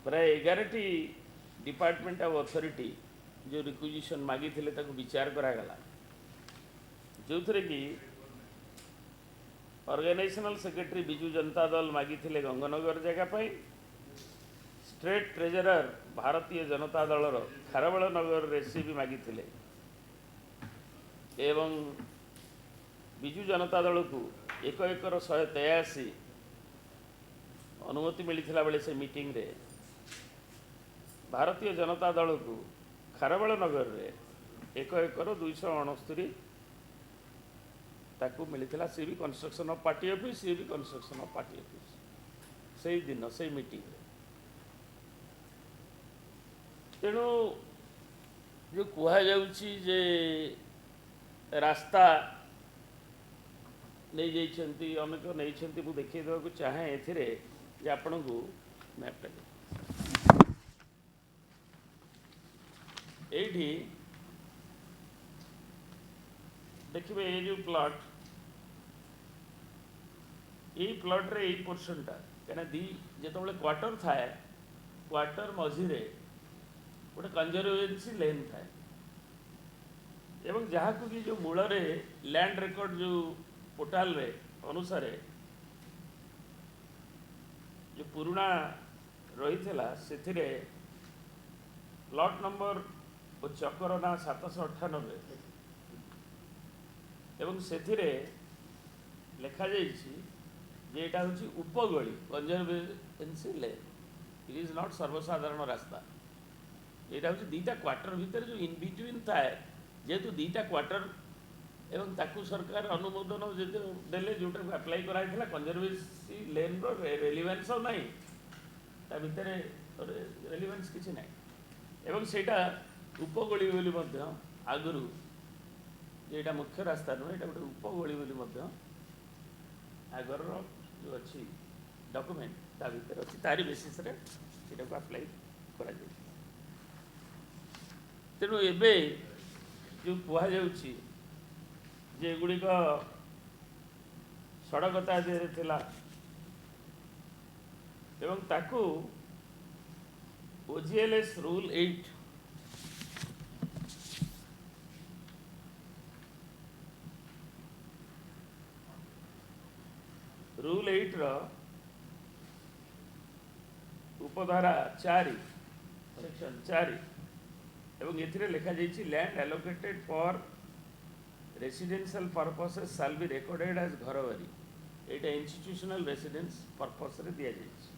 ପ୍ରାୟ 11ଟି ଡିପାର୍ଟମେଣ୍ଟ ଆଉ ଅଥରିଟି ଯେଉଁ ରିକ୍ୱିଜିସନ୍ ମାଗିଥିଲେ ତାକୁ ବିଚାର କରାଗଲା, ଯେଉଁଥିରେ କି ଅର୍ଗାନାଇଜେସନାଲ ସେକ୍ରେଟାରୀ ବିଜୁ ଜନତା ଦଳ ମାଗିଥିଲେ ଗଙ୍ଗନଗର ଜାଗା ପାଇଁ, ଷ୍ଟେଟ୍ ଟ୍ରେଜରର ଭାରତୀୟ ଜନତା ଦଳର ଖାରବେଳ ନଗରରେ ସେ ବି ମାଗିଥିଲେ ଏବଂ ବିଜୁ ଜନତା ଦଳକୁ 1 ଏକର 183 ଅନୁମତି ମିଳିଥିଲା ବେଳେ ସେ ମିଟିଂରେ ଭାରତୀୟ ଜନତା ଦଳକୁ ଖାରବେଳ ନଗରରେ 1 ଏକର 269 ତାକୁ ମିଳିଥିଲା। ସିଏ ବି କନଷ୍ଟ୍ରକ୍ସନ୍ ଅଫ୍ ପାର୍ଟି ଅଫିସ୍, ସିଏ ବି କନଷ୍ଟ୍ରକ୍ସନ୍ ଅଫ୍ ପାର୍ଟି ଅଫିସ୍ ସେଇ ଦିନ ସେଇ ମିଟିଂରେ। ତେଣୁ ଯେଉଁ କୁହାଯାଉଛି ଯେ ରାସ୍ତା ନେଇଯାଇଛନ୍ତି, ଅନେକ ନେଇଛନ୍ତି, ମୁଁ ଦେଖେଇ ଦେବାକୁ ଚାହେଁ ଏଥିରେ ଯେ ଆପଣଙ୍କୁ ମ୍ୟାପ୍ଟା ଏଇଠି ଦେଖିବେ। ଏ ଯେଉଁ ପ୍ଲଟ୍, ଏଇ ପ୍ଲଟ୍ରେ ଏଇ ପୋର୍ସନଟା, କାହିଁକିନା ଯେତେବେଳେ କ୍ୱାର୍ଟର ଥାଏ, କ୍ୱାର୍ଟର ମଝିରେ ଗୋଟେ କନଜରଭେନ୍ସି ଲେନ୍ ଥାଏ ଏବଂ ଯାହାକୁ କି ଯେଉଁ ମୂଳରେ ଲ୍ୟାଣ୍ଡ ରେକର୍ଡ ଯେଉଁ ପୋର୍ଟାଲରେ ଅନୁସାରେ ଯେଉଁ ପୁରୁଣା ରହିଥିଲା, ସେଥିରେ ପ୍ଲଟ୍ ନମ୍ବର ଓ ଚକର ନାଁ 798 ଏବଂ ସେଥିରେ ଲେଖାଯାଇଛି ଯେ ଏଇଟା ହେଉଛି ଉପଗଳି, conservancy lane, it is not ସର୍ବସାଧାରଣ ରାସ୍ତା। ଏଇଟା ହେଉଛି ଦୁଇଟା କ୍ୱାର୍ଟର ଭିତରେ ଯେଉଁ ଇନ୍ ବିଟୁଇନ୍ ଥାଏ, ଯେହେତୁ ଦୁଇଟା କ୍ୱାର୍ଟର ଏବଂ ତାକୁ ସରକାର ଅନୁମୋଦନ ଯେତେ ଦେଲେ, ଯେଉଁଟାକୁ ଆପ୍ଲାଏ କରାଯାଇଥିଲା, କନଜରଭେନ୍ସି ଲେନ୍ର ରେଲିଭାନ୍ସ ଆଉ ନାହିଁ, ତା ଭିତରେ ରେଲିଭାନ୍ସ କିଛି ନାହିଁ ଏବଂ ସେଇଟା ଉପଗଳି ବୋଲି ମଧ୍ୟ ଆଗରୁ, ଯେ ଏଇଟା ମୁଖ୍ୟ ରାସ୍ତା ନୁହେଁ, ଏଇଟା ଗୋଟେ ଉପଗଳି ବୋଲି ମଧ୍ୟ ଆଗରର ଯେଉଁ ଅଛି ଡକୁମେଣ୍ଟ ତା ଭିତରେ ଅଛି। ତାରି ବେସିସ୍ରେ ଏଇଟାକୁ ଆପ୍ଲାଏ କରାଯାଇଛି। ତେଣୁ ଏବେ ଯେଉଁ କୁହାଯାଉଛି ଯେ ଏଗୁଡ଼ିକ ସଡ଼କ ତା ଦେହରେ ଥିଲା ଏବଂ ତାକୁ ଓଜିଏଲ୍ଏସ୍ ରୁଲ୍ 8 ରୁଲ୍ 8ର ଉପଧାରା 4, ସେକ୍ସନ 4 ଏବଂ ଏଥିରେ ଲେଖାଯାଇଛି, "Land allocated for residential purposes shall be recorded as ଘରବାରି।" ଏଇଟା ଇନଷ୍ଟିଟ୍ୟୁସନାଲ ରେସିଡେନ୍ସ ପର୍ପସ୍ରେ ଦିଆଯାଇଛି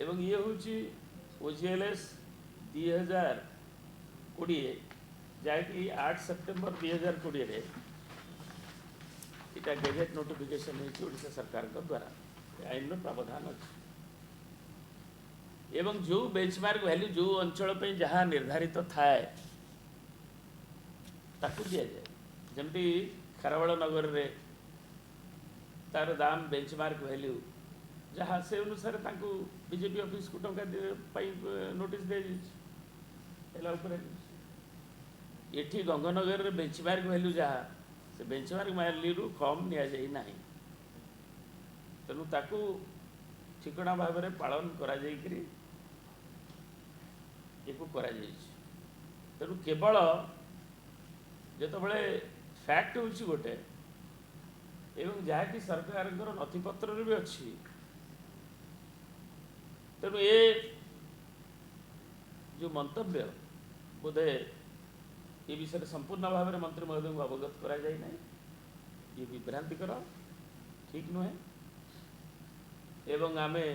ଏବଂ ଇଏ ହେଉଛି ଓଜିଏଲ୍ଏସ୍ 2020, ଯାହାକି 8 ସେପ୍ଟେମ୍ବର 2020ରେ ଏଇଟା ଗେଜେଟ୍ ନୋଟିଫିକେସନ୍ ହେଇଛି ଓଡ଼ିଶା ସରକାରଙ୍କ ଦ୍ୱାରା। ଏ ଆଇନର ପ୍ରାବଧାନ ଅଛି ଏବଂ ଯେଉଁ ବେଞ୍ଚମାର୍କ ଭ୍ୟାଲ୍ୟୁ ଯେଉଁ ଅଞ୍ଚଳ ପାଇଁ ଯାହା ନିର୍ଦ୍ଧାରିତ ଥାଏ, ତାକୁ ଦିଆଯାଏ। ଯେମିତି ଖାରବେଳ ନଗରରେ ତାର ଦାମ ବେଞ୍ଚମାର୍କ ଭ୍ୟାଲ୍ୟୁ ଯାହା, ସେ ଅନୁସାରେ ତାଙ୍କୁ ବିଜେପି ଅଫିସକୁ ଟଙ୍କା ପାଇଁ ନୋଟିସ୍ ଦିଆଯାଇଛି ହେଲା ଉପରେ। ଏଠି ଗଙ୍ଗନଗରରେ ବେଞ୍ଚମାର୍କ ଭ୍ୟାଲ୍ୟୁ ଯାହା, ସେ ବେଞ୍ଚମାର୍କ ଭ୍ୟାଲ୍ୟୁରୁ କମ୍ ନିଆଯାଇ ନାହିଁ। ତେଣୁ ତାକୁ ଠିକଣା ଭାବରେ ପାଳନ କରାଯାଇକରି ଏକୁ କରାଯାଇଛି। ତେଣୁ କେବଳ ଯେତେବେଳେ ଫ୍ୟାକ୍ଟ ହେଉଛି ଗୋଟେ ଏବଂ ଯାହାକି ସରକାରଙ୍କର ନଥିପତ୍ରରେ ବି ଅଛି, ତେଣୁ ଏ ଯେଉଁ ମନ୍ତବ୍ୟ ବୋଧେ ଏ ବିଷୟରେ ସମ୍ପୂର୍ଣ୍ଣ ଭାବରେ ମନ୍ତ୍ରୀ ମହୋଦୟଙ୍କୁ ଅବଗତ କରାଯାଇ ନାହିଁ। ଇଏ ବିଭ୍ରାନ୍ତିକର, ଠିକ୍ ନୁହେଁ ଏବଂ ଆମେ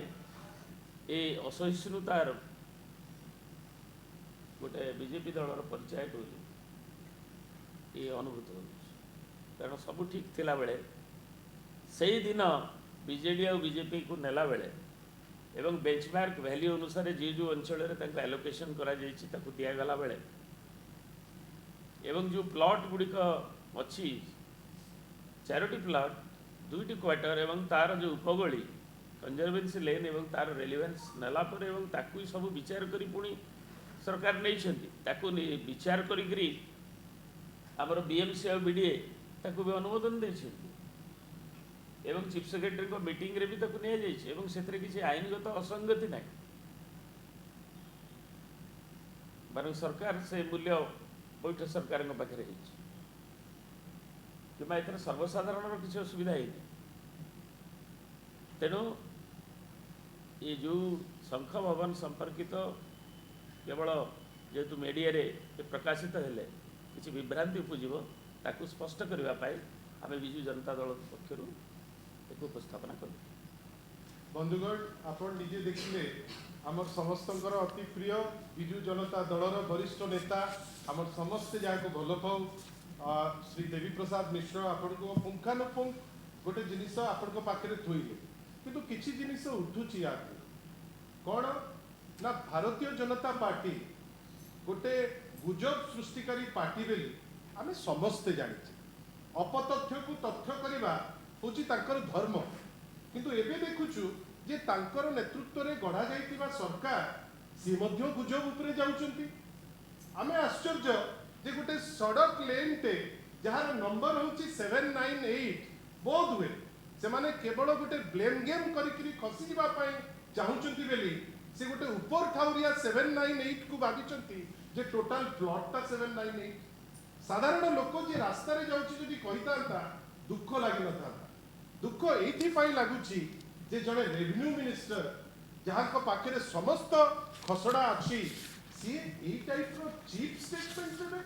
ଏ ଅସହିଷ୍ଣୁତାର ଗୋଟେ ବିଜେପି ଦଳର ପରିଚୟ ବୋଲି ଏ ଅନୁଭୂତ ହେଉଛି। କାରଣ ସବୁ ଠିକ୍ ଥିଲାବେଳେ ସେଇଦିନ ବିଜେଡ଼ି ଆଉ ବିଜେପିକୁ ନେଲାବେଳେ ଏବଂ ବେଞ୍ଚମାର୍କ ଭ୍ୟାଲ୍ୟୁ ଅନୁସାରେ ଯିଏ ଯେଉଁ ଅଞ୍ଚଳରେ ତାଙ୍କୁ ଆଲୋକେସନ୍ କରାଯାଇଛି, ତାକୁ ଦିଆଗଲା ବେଳେ ଏବଂ ଯେଉଁ ପ୍ଲଟ୍ ଗୁଡ଼ିକ ଅଛି, ଚାରୋଟି ପ୍ଲଟ୍, ଦୁଇଟି କ୍ୱାର୍ଟର ଏବଂ ତାର ଯେଉଁ ଉପଗଳି, କନଜରଭେନ୍ସି ଲେନ୍ ଏବଂ ତାର ରେଲିଭେନ୍ସ ନେଲା ପରେ ଏବଂ ତାକୁ ହିଁ ସବୁ ବିଚାର କରି ପୁଣି ସରକାର ନେଇଛନ୍ତି। ତାକୁ ବିଚାର କରିକିରି ଆମର ବିଏମ୍ସି ଆଉ ବିଡ଼ିଏ ତାକୁ ବି ଅନୁମୋଦନ ଦେଇଛନ୍ତି। ଏବଂ ଚିଫ୍ ସେକ୍ରେଟାରୀଙ୍କ ମିଟିଂରେ ବି ତାକୁ ନିଆଯାଇଛି ଏବଂ ସେଥିରେ କିଛି ଆଇନଗତ ଅସଙ୍ଗତି ନାହିଁ। ବରଂ ସରକାର ସେ ମୂଲ୍ୟ ପଇଠ ସରକାରଙ୍କ ପାଖରେ ହେଇଛି କିମ୍ବା ଏଥିରେ ସର୍ବସାଧାରଣର କିଛି ଅସୁବିଧା ହେଇନି। ତେଣୁ ଏ ଯେଉଁ ଶଙ୍ଖ ଭବନ ସମ୍ପର୍କିତ କେବଳ ଯେହେତୁ ମିଡ଼ିଆରେ ପ୍ରକାଶିତ ହେଲେ କିଛି ବିଭ୍ରାନ୍ତି ଉପୁଜିବ, ତାକୁ ସ୍ପଷ୍ଟ କରିବା ପାଇଁ ଆମେ ବିଜୁ ଜନତା ଦଳ ପକ୍ଷରୁ ଏକୁ ଉପସ୍ଥାପନା କଲୁ। ବନ୍ଧୁଗଣ, ଆପଣ ନିଜେ ଦେଖିଲେ ଆମର ସମସ୍ତଙ୍କର ଅତି ପ୍ରିୟ ବିଜୁ ଜନତା ଦଳର ବରିଷ୍ଠ ନେତା, ଆମର ସମସ୍ତେ ଯାହାକୁ ଭଲ ପାଉ, ଶ୍ରୀ ଦେବୀ ପ୍ରସାଦ ମିଶ୍ର ଆପଣଙ୍କୁ ପୁଙ୍ଖାନୁପୁଙ୍ଖ ଗୋଟେ ଜିନିଷ ଆପଣଙ୍କ ପାଖରେ ଥୋଇଲେ। କିନ୍ତୁ କିଛି ଜିନିଷ ଉଠୁଛି ୟାକୁ କ'ଣ ନା ଭାରତୀୟ ଜନତା ପାର୍ଟି ଗୋଟେ ଗୁଜବ ସୃଷ୍ଟିକାରୀ ପାର୍ଟି ବୋଲି ଆମେ ସମସ୍ତେ ଜାଣିଛେ। ଅପତଥ୍ୟକୁ ତଥ୍ୟ କରିବା ହେଉଛି ତାଙ୍କର ଧର୍ମ। କିନ୍ତୁ ଏବେ ଦେଖୁଛୁ ଯେ ତାଙ୍କର ନେତୃତ୍ୱରେ ଗଢ଼ାଯାଇଥିବା ସରକାର ସିଏ ମଧ୍ୟ ଗୁଜବ ଉପରେ ଯାଉଛନ୍ତି। ଆମେ ଆଶ୍ଚର୍ଯ୍ୟ ଯେ ଗୋଟେ ସଡ଼କ ଲେନ୍ଟେ ଯାହାର ନମ୍ବର ହେଉଛି 798, ବୋଧ ହୁଏ ସେମାନେ କେବଳ ଗୋଟେ ବ୍ଲେମ୍ ଗେମ୍ କରିକିରି ଖସିଯିବା ପାଇଁ ଚାହୁଁଛନ୍ତି ବୋଲି ସେ ଗୋଟେ ଉପର ଠାଉରିଆ 798କୁ ଭାବିଛନ୍ତି ଯେ ଟୋଟାଲ ପ୍ଲଟ୍ଟା 798। ସାଧାରଣ ଲୋକ ଯିଏ ରାସ୍ତାରେ ଯାଉଛି ଯଦି କହିଥାନ୍ତା ଦୁଃଖ ଲାଗିନଥାନ୍ତା। ଦୁଃଖ ଏଇଥିପାଇଁ ଲାଗୁଛି ଯେ ଜଣେ ରେଭିନ୍ୟୁ ମିନିଷ୍ଟର ଯାହାଙ୍କ ପାଖରେ ସମସ୍ତ ଖସଡ଼ା ଅଛି, ସିଏ ଏଇ ଟାଇପ୍ର ଚିପ୍ ଷ୍ଟେଟମେଣ୍ଟ ଦେବେ,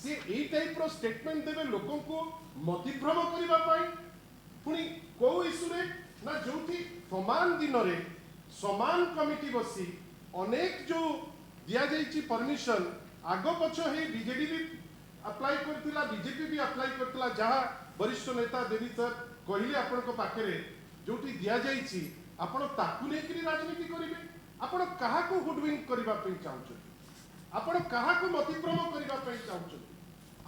ସିଏ ଏଇ ଟାଇପ୍ର ଷ୍ଟେଟମେଣ୍ଟ ଦେବେ ଲୋକଙ୍କୁ ମତିଭ୍ରମ କରିବା ପାଇଁ। ପୁଣି କୋଉ ଇସ୍ୟୁରେ ନା ଯୋଉଠି ସମାନ ଦିନରେ ସମାନ କମିଟି ବସି ଅନେକ ଯୋଉ ଦିଆଯାଇଛି ପରମିଶନ, ଆଗ ପଛ ହେଇ ବିଜେଡି ବି ଆପ୍ଲାଏ କରିଥିଲା, ବିଜେପି ବି ଆପ୍ଲାଏ କରିଥିଲା, ଯାହା ବରିଷ୍ଠ ନେତା ଦେବୀ ସାର୍ କହିଲେ ଆପଣଙ୍କ ପାଖରେ ଯୋଉଠି ଦିଆଯାଇଛି, ଆପଣ ତାକୁ ନେଇକରି ରାଜନୀତି କରିବେ। ଆପଣ କାହାକୁ ହୁଡୱିଙ୍କ କରିବା ପାଇଁ ଚାହୁଁଛନ୍ତି? ଆପଣ କାହାକୁ ମତିଭ୍ରମ କରିବା ପାଇଁ ଚାହୁଁଛନ୍ତି?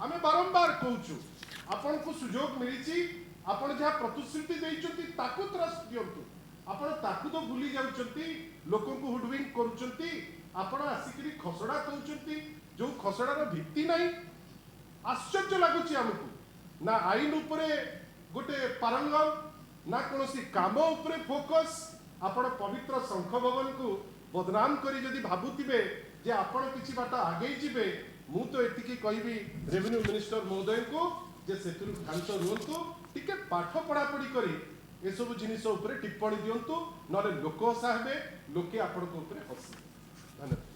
ଆମେ ବାରମ୍ବାର କହୁଛୁ ଆପଣଙ୍କୁ ସୁଯୋଗ ମିଳିଛି, ଆପଣ ଯାହା ପ୍ରତିଶ୍ରୁତି ଦେଇଛନ୍ତି ତାକୁ ତ୍ରଷ୍ଟ ଦିଅନ୍ତୁ। ଆପଣ ତାକୁ ତ ଭୁଲି ଯାଉଛନ୍ତି, ଲୋକଙ୍କୁ ହୁଡୱିଙ୍କ କରୁଛନ୍ତି। ଆପଣ ଆସିକିରି ଖସଡ଼ା କହୁଛନ୍ତି ଯୋଉ ଖସଡ଼ାର ଭିତ୍ତି ନାହିଁ। ଆଶ୍ଚର୍ଯ୍ୟ ଲାଗୁଛି ଆମକୁ, ନା ଆଇନ ଉପରେ ଗୋଟେ ପାରଙ୍ଗମ, ନା କୌଣସି କାମ ଉପରେ ଫୋକସ୍। ଆପଣ ପବିତ୍ର ଶଙ୍ଖ ଭବନକୁ ବଦନାମ କରି ଯଦି ଭାବୁଥିବେ ଯେ ଆପଣ କିଛି ବାଟ ଆଗେଇ ଯିବେ, ମୁଁ ତ ଏତିକି କହିବି ରେଭିନ୍ୟୁ ମିନିଷ୍ଟର ମହୋଦୟଙ୍କୁ ଯେ ସେଥିରୁ କ୍ଷାନ୍ତ ରୁହନ୍ତୁ, ଟିକେ ପାଠ ପଢ଼ାପଢ଼ି କରି ଏସବୁ ଜିନିଷ ଉପରେ ଟିପ୍ପଣୀ ଦିଅନ୍ତୁ, ନହେଲେ ଲୋକ ହସା ହେବେ, ଲୋକେ ଆପଣଙ୍କ ଉପରେ ହସିବେ। ଧନ୍ୟବାଦ।